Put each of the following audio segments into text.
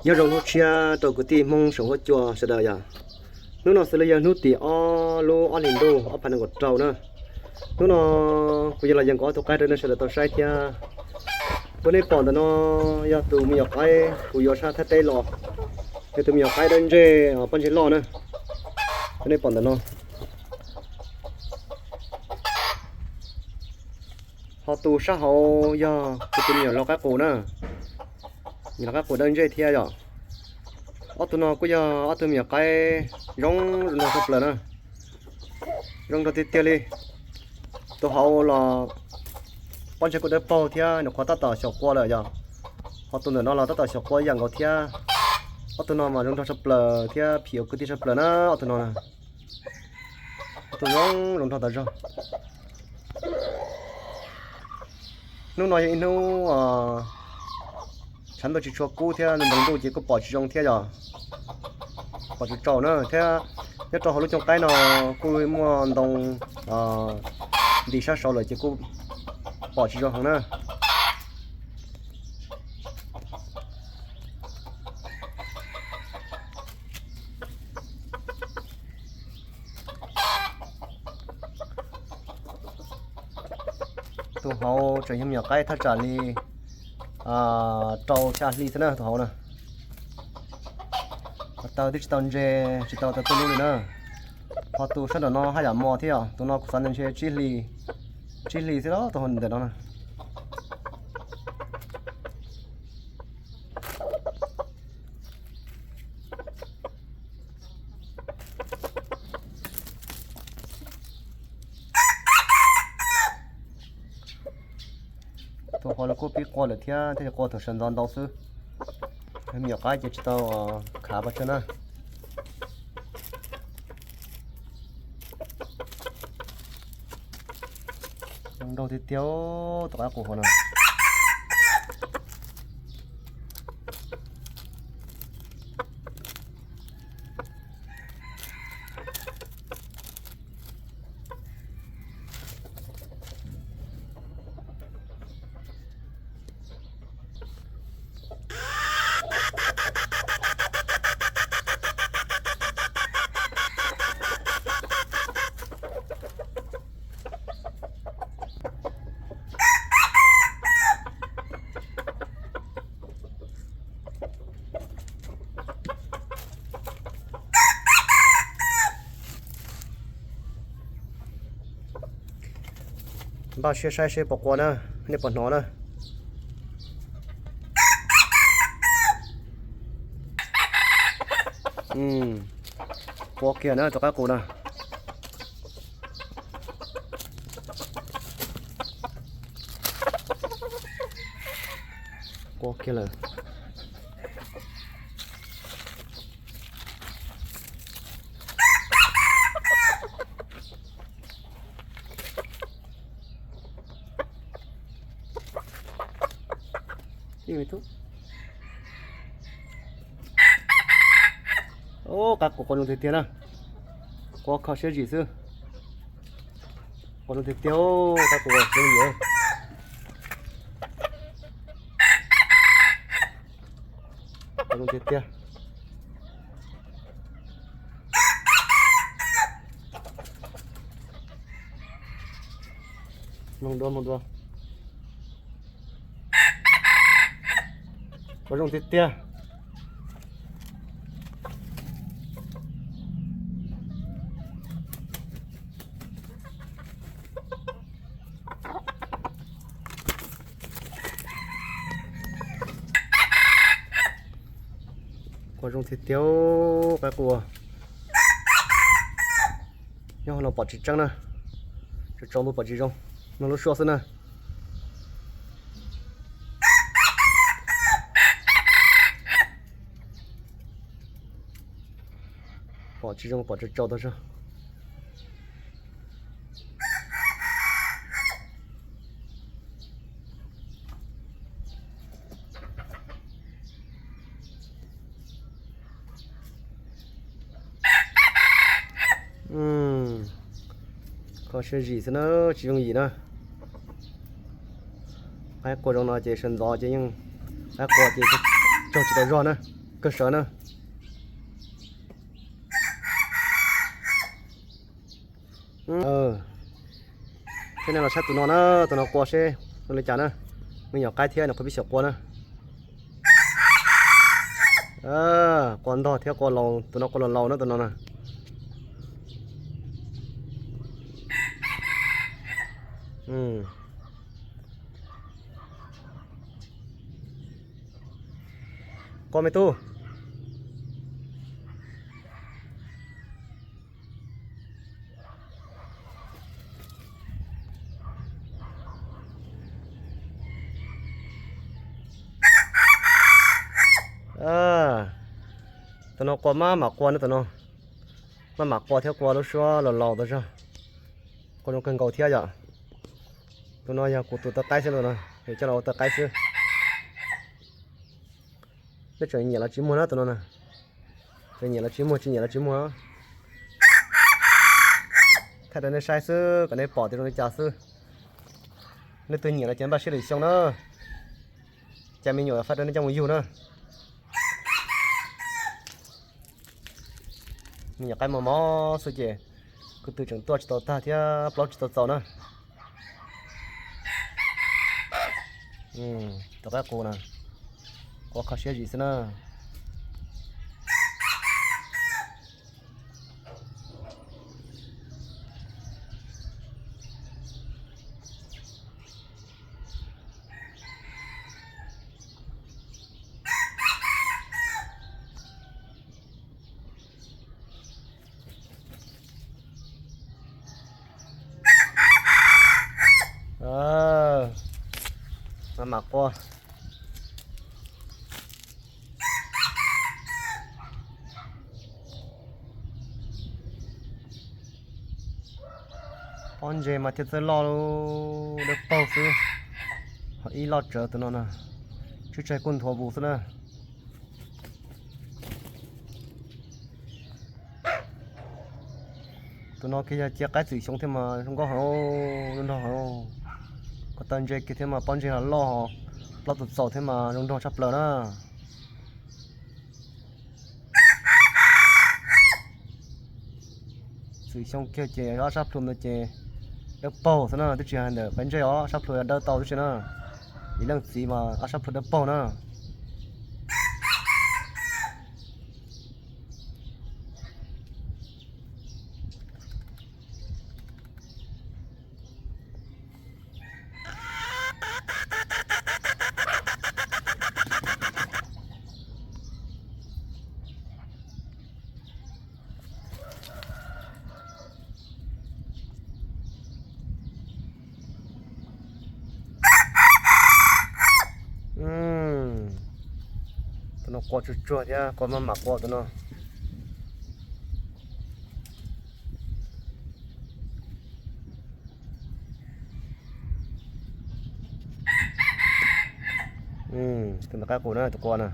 Nyob zoo hnub tshiab rau kwv tij Hmoob saum huab cua sawv daws yom. Hnub no xws li yog hnub tim ob lub ob hlis ntuj ob phav nees nkaum rau na. Hnub no kuv yuav los yees kom ob tug qaib rau nej sawv daws tau saib thiab. Tus nej pom ntawm no yog tus me nyuam qaib kuv yuav sab Thaib teb los, yog tus me nyuam qaib dawb ntseg, pob ntseg loj na. Tus nej pom ntawm no. Ho tus sab hauv yog kuv tus me nyuam lau qaib qus na, me nyuam lau qaib qus dawb ntseg thiab yom. Ob tug no kuj yog ob tug me nyuam qaib zoo zoo nraug tshaj plaws na, zoo nraug tiag tiag li. Tus hauv los pob ntseg kuj dawb paug thiab, nyuam qhuav tab tom xyaum qua lawm yom. Ho tus ntawm no los tab tom xyaum qua ib yam nkaus thiab. Ob tug no mas zoo nraug tshaj plaws thiab phim ua kwv tij tshaj plaws na, ob tug no na. Ob tug zoo zoo nraug tas zog. Hnub no yog ib hnub tshav ntuj tsis tshua kub thiab ntoo ntuj ces kuj pom tsis zoo thiab yom. Pom tsis tsaus na thiab. Nyob rau hauv lub cooj qaib no kuj muaj ntoo nti sab saud lawm ces kuj pom tsis zoo heev na. Tus hauv tseem yog me nyuam qaib thaj tsam li rau xya hli xwb na tus hauv na. Taw twb tsis tau ntse, tsis tau taw tuj lub li na. Ho tus sab nram no haj yam mos thiab yom, tus no kuv xav ntshe tsib hli, tsib hli xwb los tus hauv ntawm no na. Tus hauv los kuj pib qua lawm thiab, thiaj li qua thaum sawv ntxov ntau xwb. Me nyuam qaib ces tsis tau khav pes tsawg na. Zoo nraug tiag tiag tus qaib qus hauv no. Npaj siab saib seb puas qua na, nej puas hnov na. Qua kiag na tus qaib qus na. Qua kiag lawm. Qaib qus qua zoo tiag tiag na. Qua kho siab zim xwb. Qua zoo tiag tiag, qaib qus zoo yam. Qua zoo tiag tiag. Mloog dua, mloog dua. Qua zoo tiag tiag. Qua zoo tiag tiag, qaib qus. Nyob hauv no pom tsis tseeb na, tsaus ntuj pom tsis zoo, no lub suab xwb na. Pom tsis zoo, pom tsaus tsaus tag zog. Kho siab zim xwb na, tsis yooj yim na. Qaib qua zoo no ces sawv ntxov ces yeej, qaib qua ces Raug tsis tau zog na, kawg sawv na. Thiab nej los saib tus no na, tus no qua seb zoo li cas na. Me nyuam qaib thiab no qhov pib xyaum qua na. Qua ntog thiab qua laus, tus no qua laus laus na tus no na. Qua me tub. Tus no qua maj mam qua na tus no. Maj mam qua thiab qua lub suab laus laus tas zog. Qua zoo kawg nkaus thiab yom. Tus no yog kuv tus taw qaib xwb no, coj los ua taw qaib xwb. Nej tseem nyiam los tsis muag na tus no na. Tseem nyiam los tsis muag, tsis nyiam los tsis muag. Thaij rau nej saib xwb kom nej pom tias zoo li cas xwb. Leej twg nyiam los ces npaj siab lwm xyoo na. Cas me nyuam faj rau nej coj mus yug na. Me nyuam qaib mos mos xwb ces ko tw tseem tuaj tsis tau tag thiab plaub tsis tau txaus na. Tus qaib qus na, qua kho siab zim xwb na. Maj mam qua. Pob ntseg mas thiaj txawj loj, dawb paug xwb. Ho ib loj tsawv tus no na, tswb tsaig kuj nthuav vus xwb na. Tus no kiag yog cia qaib txwm xyoo thiab mas zoo nkauj heev, zoo nraug heev. Ko taw ntse kiag thiab mas pob ntseg los loj, plaub tus txaus thiab mas zoo nraug tshaj plaws na. Txwm xyoo kiag ces ob sab plhu ntawd ces dawb paug xwb na, twb tsis hais ntawm qaib ntsej os, ob sab plhu dawb tau tib si na. Ib leej txiv mas ob sab plhu dawb paug na. Tus no qua tsuag tsuag thiab, qua maj mam qua tus no. Tus ntawm qaib qus na, tus qua na.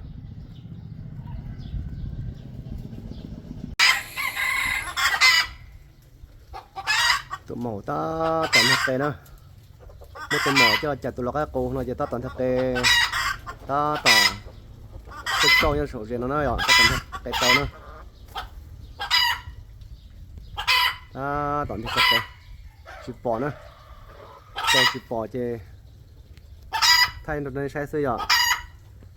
Tus maum tab tom nrog qe na. Muab tus maum coj los cais tus lau qaib qus no ces tab tom nrog qe, tab tom txawj txauj nyob saum zes no na yom, tab tom nrog qe tau na. Tab tom nrog qe, tsis pom na, tau tsis pom ces thaij rau nej saib xwb yom.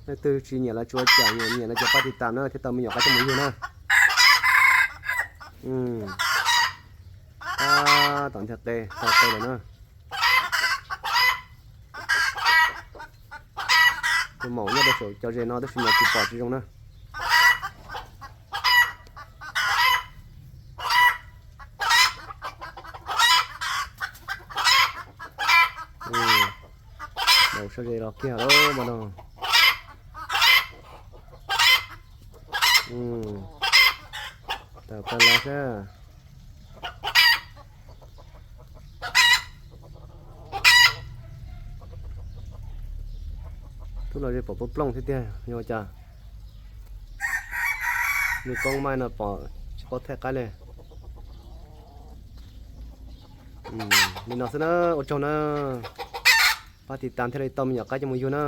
Leej twg tsis nyiam los tsuav cam, nyiam nyiam los ces pab tiv tam na thiaj tau me nyuam qaib coj mus yug na. Tab tom nrog qe, tau qe lawm na. Tus maum nyob rau saum cov zes no tab sis mas tsis pom tsis zoo na. Maum sab zes los kiag lawm mas no. Tawm plaws los sab. Tub los ze pom plooj plooj thiab tiag, yog ua cas? Nws koob maij no pom tsis paub thaij qaib li. Li no xwb na, ua tsaug na. Pab tiv tam thiaj li tau me nyuam qaib coj mus yug na.